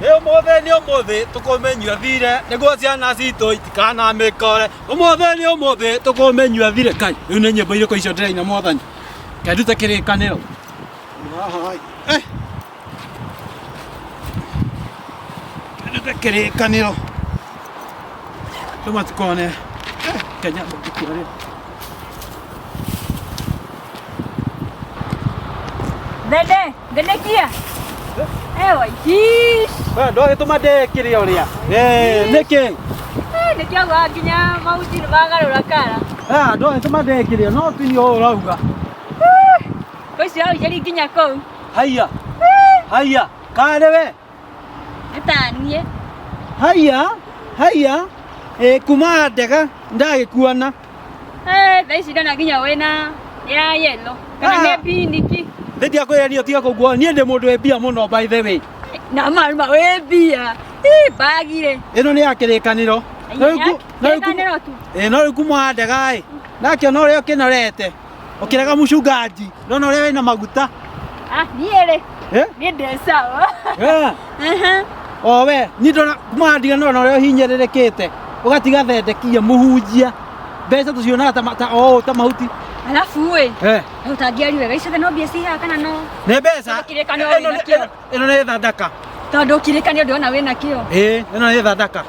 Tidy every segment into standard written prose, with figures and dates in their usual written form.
Nĩ ũmũthĩ, nĩ ũmũthĩ tũkũmĩnyua thire nĩguo ciana citũ itikanamĩkore. Ũmũthĩ nĩ ũmũthĩ tũkũmĩnyua thire. Kai, rĩu nĩ nyĩmbo irĩkũ icio ndĩraina mwathani? Kaĩ ndute kĩrĩkanĩro. Eh. Ndute kĩrĩkanĩro. Andũ matikone. Eh, Kenya mũngĩkĩarĩa. Dede, Dedekia. Ewa, ish. We ndwagĩtũma ndĩkĩre ũrĩa. Eh, nĩkĩ? Eh, nĩkĩauga nginya mahuti nĩ magarũra kara. Ah, ndwagĩtũma ndĩkĩre no tu nĩ ũũ ũrauga. Ũcio aujeri nginya kũu. Haiya. Haiya. Karĩ we. Nĩ ta niĩ. Haiya. Haiya. Eh, kuma ndega ndagĩkuona. Eh, thaa ici ndona nginya wĩna ya yellow. Kana Ah. nĩ piniki. Nĩ ndiakwĩra niĩ ũtige kũguo. Niĩ ndĩ mũndũ wĩ mbia mũno by the way. Na maruma wĩ mbia. Ih, bagi rĩ. Ĩno nĩ ya kĩrĩkanĩro. No rĩu ku- no rĩu ku- Kĩrĩkanĩro tu. Ĩ, no rĩu kuma ndega ĩ. Nakĩona ũrĩa ũkĩnorete. Ũkĩrega mũcungaji. Ndona ũrĩa wĩna maguta. Ah, niĩ rĩ. Eh? Niĩ ndĩ sawa. Eh. Aha. O we, niĩ ndona kuma ndiga ndona ũrĩa ũhinyĩrĩrĩkĩte. Ũgatiga thendekia mũhunjia. Mbeca tũcionaga ta ma- ta o ũũ ta mahuti. Alafu ĩ, Eh. ũtangĩaria wega icio no mbia cihaha kana no Nĩ mbeca. Kĩrĩkanĩro Ĩno wĩna nĩ- kĩo. Ĩno nĩ thandaka. Tondũ kĩrĩkanĩro ndĩrona wĩna kĩo. Ĩ, ĩno nĩ thandaka.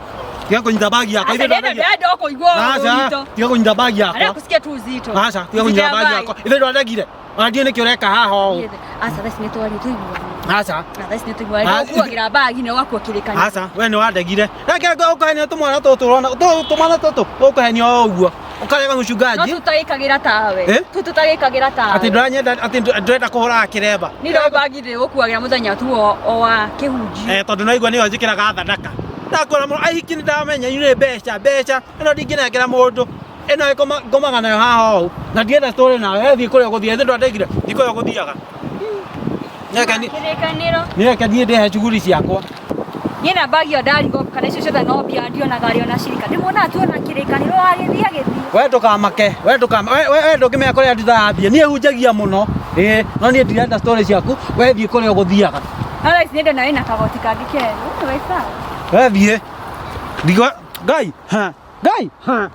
Tiga kũnyita bagi yakwa. Aca Ithe ndĩrenda ndwandagio. ndĩrenda kũigua Aca, ũritũ. tiga kũnyita bagi Arĩa yakwa. kusikia tu uzito. Aca, tiga Uzito kũnyita ya bagi bagi. yakwa. Ithe ndwandagire. Ona ndiũĩ nĩkĩ ũreka haha ũũ. Aca thaa ici nĩ twaria tũiguane. Aca. Na thaa ici nĩ tũiguane. Ah, Ũkuagĩra bagi na ũgakua kĩrĩkanĩro. Aca, we nĩ wandegire. Reke ũkahenia tũmwana tũtũ ũrona, tũmwana tũtũ ũkũhenia o ũguo. Ũkarega No mũcungaji. tũtagĩkagĩra tawe. Eh? Tu tũtagĩkagĩra tawe. Atĩ ndũranyenda, atĩ ndũrenda kũhũraga kĩremba. Niĩ no bagi ndĩgũkuagĩra mũthenya tu o o wa kĩhunjio. Eh, tondũ naigua nĩyo njĩkĩraga thandaka. Ndakwĩra mũno, ahiki nĩ ndamenya inyuĩ nĩ mbeca, mbeca. Ĩno ndingĩnengera mũndũ. Ĩno ngomaga nayo haha ũũ. Na ndienda story nawe, we thiĩ kũrĩa ũgũthiĩ. Ithe ndwandegire, thiĩ kũrĩa ũgũthiaga. Nĩreke Kĩrĩkanĩro. nĩreke niĩ ndĩhe shughuli ciakwa. Niĩ na bagi ĩyo ndarigwo kana icio ciothe no mbia ndionaga arĩ ona cirika. Ndĩmuonaga tu ona kĩrĩkanĩro agĩthiĩ agĩthiĩ. We ndũkamake, we ndũkama, we we ndũngĩmenya kũrĩa ndutaga mbia. Niĩ hunjagia mũno. Ĩĩ, no niĩ ndirenda story ciaku. We thiĩ kũrĩa ũgũthiaga. No thaa ici nĩ ndona wĩna kagoti kangĩ kerũ. Wĩ sawa. We thiĩ. Ndigwa, Ngai, ha, Ngai, ha.